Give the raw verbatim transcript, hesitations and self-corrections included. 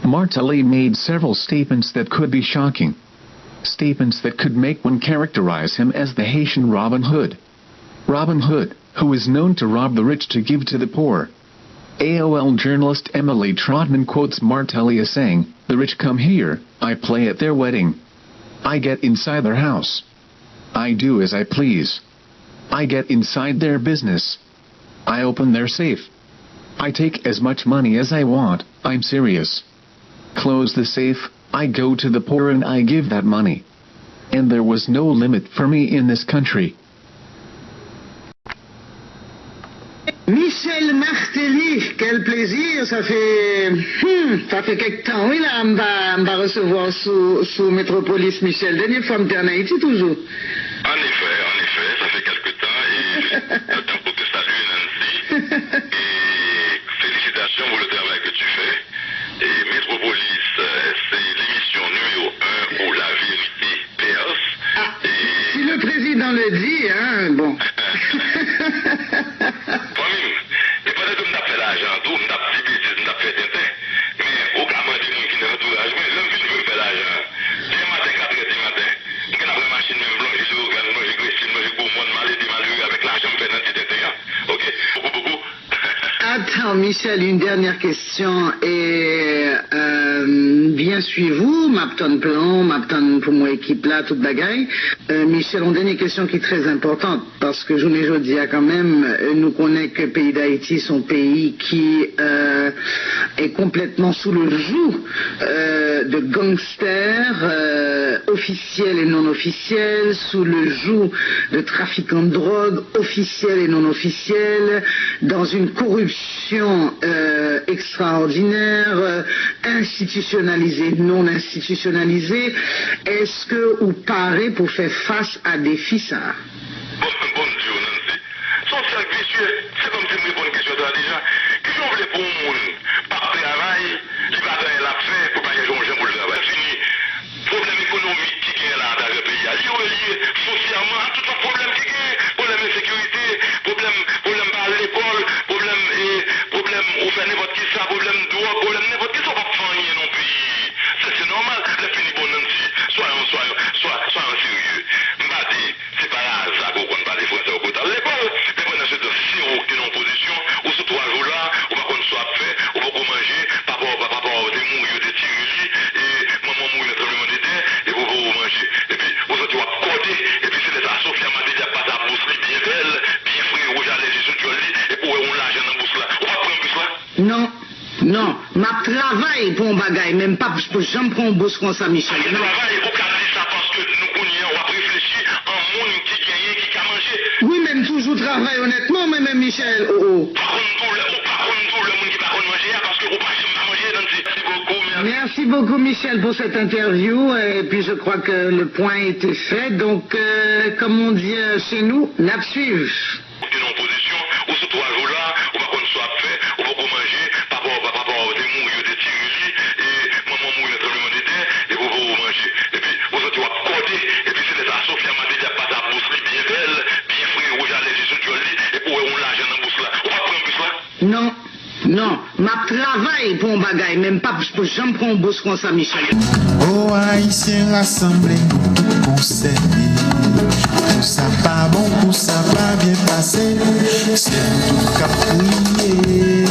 Martelly made several statements that could be shocking. Statements that could make one characterize him as the Haitian Robin Hood. Robin Hood, who is known to rob the rich to give to the poor. A O L journalist Emily Trotman quotes Martelly as saying, "The rich come here, I play at their wedding. I get inside their house. I do as I please. I get inside their business. I open their safe. I take as much money as I want, I'm serious. Close the safe, I go to the poor and I give that money. And there was no limit for me in this country." Michel Martelly, quel plaisir, sa fè hmm, sa fè kèk tan wi la m pa m pa resevwa w sou sou Metropolis Michel. Dènye fwa m te ann Ayiti toujou. En effet, en effet, ça fait quelque temps et je tiens tout d'abord te saluer Nancy et félicitations pour le travail que tu fais. Et Metropolis, euh, c'est l'émission numéro un où la vérité perce. Ah, si le président le dit, hein, bon. Mwen menm, e pandan ke m t ap fè lajan an tou, m t ap di betiz, m t ap fè tenten. Men ou ka mande moun ki nan antouraj mwen, lè m fin vle m fè lajan an, demen maten, katrè demen maten, m gentan pran machin mwen, m plonje Leyogàn, m plonje Gresye, m plonje Gwo Mòn, m al ede malere avèk lajan m fè nan ti tenten an. Oke? Bokou, bokou. Attends, Michel, une dernière question. Et euh, bien suivre, m ap tann plan, m ap tann pou mwen ekip la, tout bagay. Euh, Michel, une dernière question qui est très importante, parce que jounen jodi a kanmenm, euh, nou konnen ke peyi Dayiti se yon peyi ki euh, est complètement sous le joug euh, de gangsters euh, officiels et non officiels, sous le joug de trafiquants de drogue officiels et non officiels, dans une corruption euh, extraordinaire, euh, institutionnalisée, non institutionnalisée. Est-ce que ou paré pour faire face à défi ça? Bon, bon Dieu, Nancy. Se yon sèk visye. Se kòmsi m reponn kesyon sa a deja. Kijan w vle pou yon moun p ap travay, li pa gen anyen l ap fè, pou l pa chèche yon jan pou l travay? Fini. Pwoblèm ekonomik ki genyen la atravè peyi a, li yo l ye fosyèman ak tout lòt pwoblèm ki genyen. Pwoblèm ensekirite, pwoblèm pwoblèm pa al lekòl, pwoblèm e pwoblèm ou fè nenpòt kisa, pwoblèm dwòg, pwoblèm nenpòt kisa, ou p ap fè anyen nan yon peyi. Se se nòmal. Lè fini, bon Nancy, soyons, soyons, soyons sérieux. M pa di Se pa aza ke w konn pale fransè ou ke w t al lekòl, men pandan se tan, si se ou ki nan opozisyon, ou sou twa jou la, ou pa konn sa w ap fè, ou poko manje, papa w, papa w te mouri, yo te tire li, e manman w mouri nan tranblemanntè, epi ou poko manje. Epi ou santi w ap kòde, epi se lè sa a Sophia Martelly ap pase ak bous li byen bèl, byen fre, wouj a lèv, je sou djòl li, epi ou wè yon lajan nan bous la. Ou p ap pran bous la? Non, non, m ap travay pou yon bagay, men m p ap janm pran yon bous konsa, Michel. Non. Travay, ou ka di sa paske nou kounye a w ap reflechi an moun ki genyen, ki ka manje. Wi, men m toujou travay onètman, mwen menm, Michel. Oh, oh. Pa konn doulè, ou pa konn doulè moun ki pa konn manje a, paske ou pa janm pa manje, Nancy. Merci beaucoup, merci. Merci beaucoup, Michel, pour cette interview. Et puis, je crois que le point a été fait. Donc, euh, comme on dit euh, chez nous, n ap suiv. Ou te nan yon pozisyon, ou sou twa jou la, ou pa konn sa w ap fè, ou poko manje, papa w, papa w te mouri, yo te tire li, e manman w mouri nan tranblemanntè, epi ou poko manje. Epi ou santi w ap kòde, epi se lè sa a Sophia Martelly ap pase ak bous li byen bèl, byen fre, wouj a lèv, je sou djòl li, epi ou wè yon lajan nan bous la. Ou p ap pran bous la? Non, non, m ap travay pou yon bagay, men m p ap janm pran yon bous konsa, Michel. O Ayisyen, rasanble nou tout konsène. Kou sa pa bon, kou sa pa byen pase, se nou tout k ap kriye.